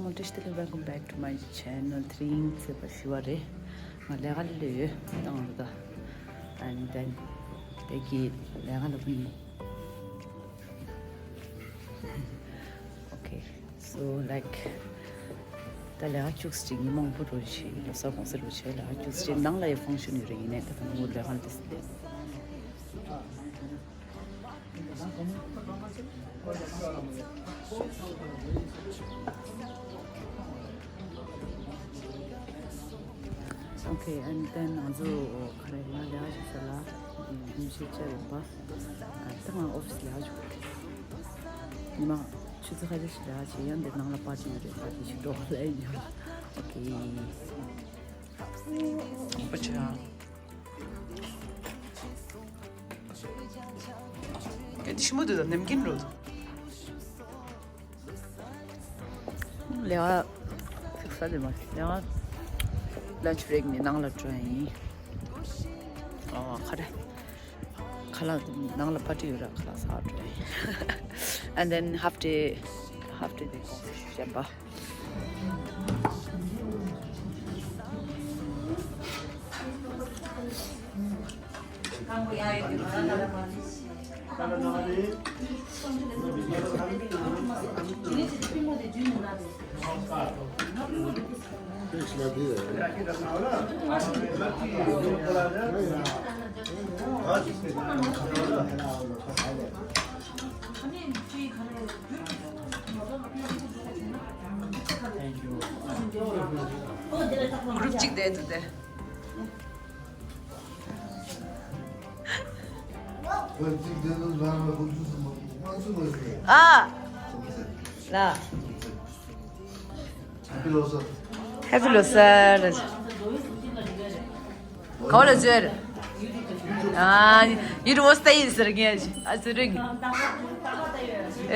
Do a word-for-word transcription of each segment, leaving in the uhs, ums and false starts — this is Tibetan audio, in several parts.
Hello, welcome back to my channel. དེ་རིང་ཚེས་པ་བཞི་པ་རེད། ང་ལས་ཀ་ལས་ཡོད་བཏང་རེད་ད། And then དེ་གི་ལས་ཀ་ལ་བུ་ཡིན། Okay, so like ད་ལས་ཀ་བཅུག་ཅིག་ཉི་མ་དགུ་རུ་ཆེ་ལོ་གསར་གོང་ས་རུ་ཆེ་ལས་ཀ་བཅུག་ཅིག་ནང་ལ་ཡི་function ཡོད་རེད། ཡིན་ནའི་ད་ད་ངུ་ལས་ཀ་ལ་དེ་སི་ལས། Okay, and then ང་ཚོ་ག་རེ་ལ་ལས་ཀ་བྱེད་ས་ལ་ཉིན་ཤས་བཅར་ཡོད་པ། ད་ང་ཨོ་ཕི་སི་ལས་ཀ་བྱེད་དགོས་རེད། ཉི་མ་ཆུ་ཚོད་ཁ་ཤས་ཤིག་ལས་ཀ་བྱེད་ཡང་འདི་ནང་ལ་པར་ཊི་ཡོད་རེད། པར་ཊི་ཞིག་འགྲོ་ལས་ཡིན། Okay. ཨོ་ཅི་རང་། གལ་ཏེ་ཤི་མོ་དུ་དང་ནམ་རྒྱུན་རོ། ལས་ཀ་ཚིག་ས་དེ་མ་ལས་ཀ་lunch break ནས་ནང་ལ་འགྲོ་ཡིན། ཨོ་ཁ་རེ། ཁ་ལག་ནང་ལ་པར་ཊི་ཡོད་ར་ཁ་ལག་ཟ་འགྲོ་ཡིན། And then half day, half day དེ་གོང་ཞན་པ། གུ་རུབ་གཅིག་བསྡད་འདུག་སྟེ། ཨ་ལ། Happy Losar. Happy Losar. ག་བ་ལ་བཟོས་རེད། ཨ་ཡུ་ཊུབ་སྟེ་ཡིན་ཟེར་ངས་ཨ་ཟེར་རིང་། ཡ།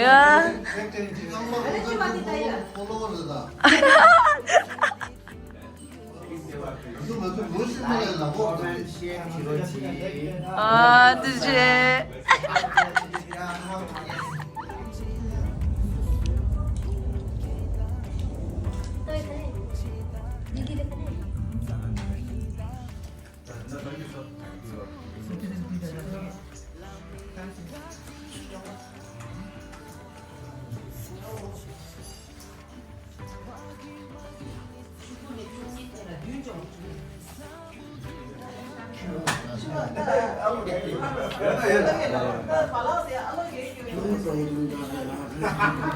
ཨ་དེ་རེད།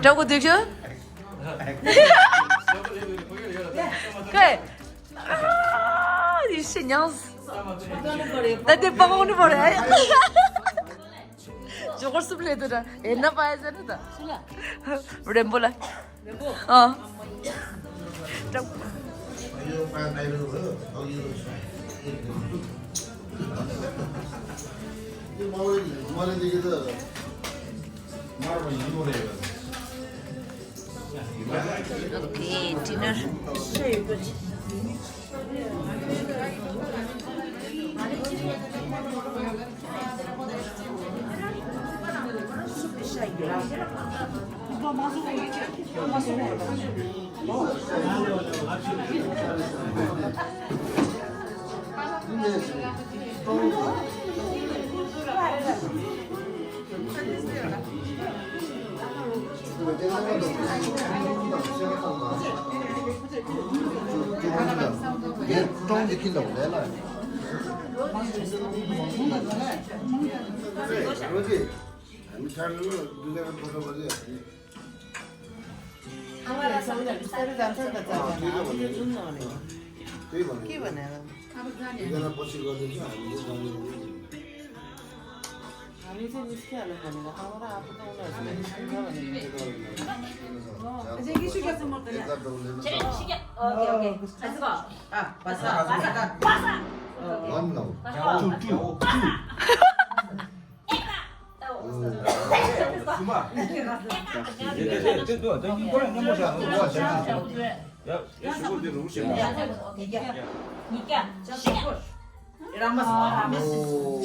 ཀྲོ་གོ་དུས་ཀྱོ། ཀེ། ཨ། ཡེ་ཤེས་ཉང་། ད་དེ་པ་ཧོང་ནི་པོ་རེད། ཇོ་ཁོར་སུབ་ལེ་དུ་ར། ཨེ་ན་པ་ཨེ་ཟེར་ནི་ད། རེན་པོ་ལ། ཨ། Okay, dinner.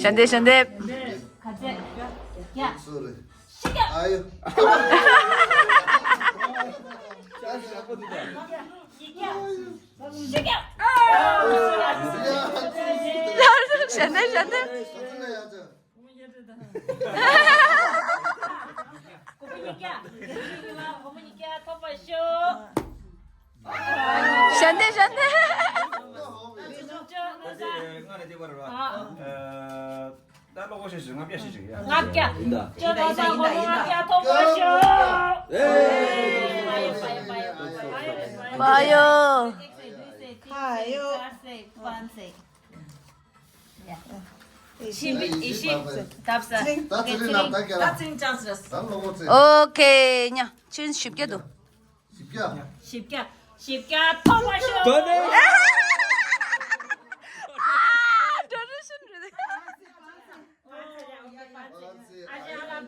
ཞལ་འདེབས་ཞལ་འདེབས། ཨ་ཡོ། ཞལ་ནས་ཞལ་ནས། ཞལ་ནས་ཞལ་ནས། ད་ལོ་གོ་ཤེས་ཤིག་ལྔ་བརྒྱ་ཞིག་ཞིག་ཡ། ལྔ་བརྒྱ། ཡིན་ད། ཅོ་ནོ་ས་སྒོར་མོ་ལྔ་བརྒྱ་ཐོབ་པར་ཤོག་ཨེ། བ་ཡོ། བ་ཡོ། ཤི་བི་ཨི་ཤི་ཏབ་ས། ད་ཚེ་རིང་ལ་ད་རྒྱ་ལ། ད་ལོ་གོ་ཚེ། ཨོ་ཁེ་ཉ་ཆུན་བཞི་བརྒྱ་འདུག་བཞི་བརྒྱ། བཞི་བརྒྱ། བཞི་བརྒྱ་ཐོབ་པར་ཤོག་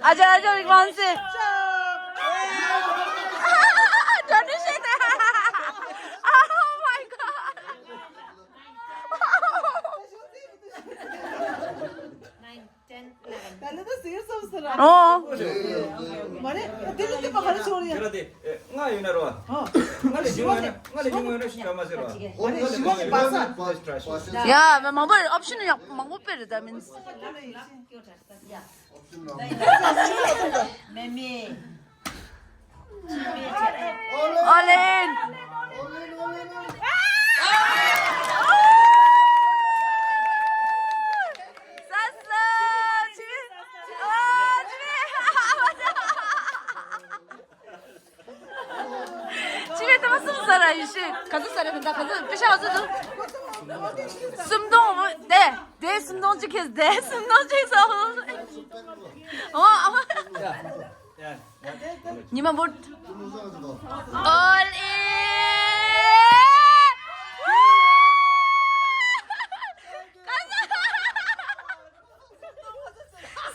ཨ་ཅག་ཨ་ཅག་རིག་ཝང་སི། Oh my god. ད་ལྟ་ཟེར་སོང་ཟེར་ར། ཨོ། མ་རེད། དེ་ལ་དེ་པ་ཧ་ར་ཆོར་ཡ། ང་ལ་དེ་ང་ཡོད་ན་རོ། ང་ལ་ཞི་བ་ནས་ང་ལ་ཞི་བ་ཡོད་ན་ཞི་བ་མ་ཟེར་རོ། མ་རེད། ཞི་བ་ནས་པ་ས། ཡ་མ་མང་པོ་རེད། ཨོབ་ཤན་ཡག་མང་པོ་སྤེལ་རེད། ད་མིན། མེ་མེ། ཨོ་ལེན། ཅི་རེད། ད་མ་གསུམ་ཟ་ར་ཡིན་ཤི། ག་ཚོད་ཟ་ར་མིན་ད། ག་ཚོད་པེ་ཤ་ག་ཚོད་འདུག་གསུམ་སྟོང་། དེ་དེ་གསུམ་སྟོང་གཅིག་ཁེལ། དེ་གསུམ་སྟོང་གཅིག་ཟ། ཨོ་ཨ། ཉི་མ་བུད། ཨོ་ལེ།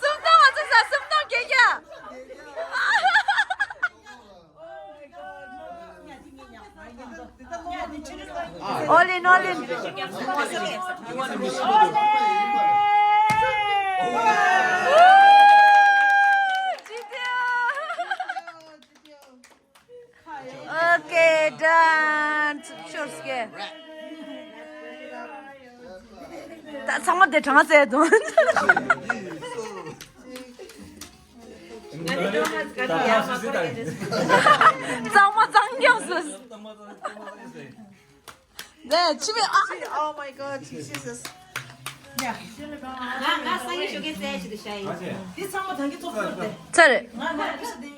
གསུམ་སྟོང་ང་ཚོ་ཟ། གསུམ་སྟོང་བརྒྱད་བརྒྱ། ཨོ་ལིན། ཨོ་ལིན། Okay, done. Sure, okay. ད་ཚང་མ་དེ་གྲངས་ཟེར་དང་། ཚང་མ་གཙང་རྐྱང་ཟེར། ད་ཕྱི་པའི་ཨ། Oh my God, Jesus. ཡ། ང་ང་སང་ཉིན་ཞོགས་ཀས་རྩེད་ཞིག་ཏུ་བྱ་ཡིན། འདི་ཚང་མ་ད་གིན་ཚོགས་ཚོགས་ཏེ། ཚར་རེད། ང་ང་ཕྱི་དེ།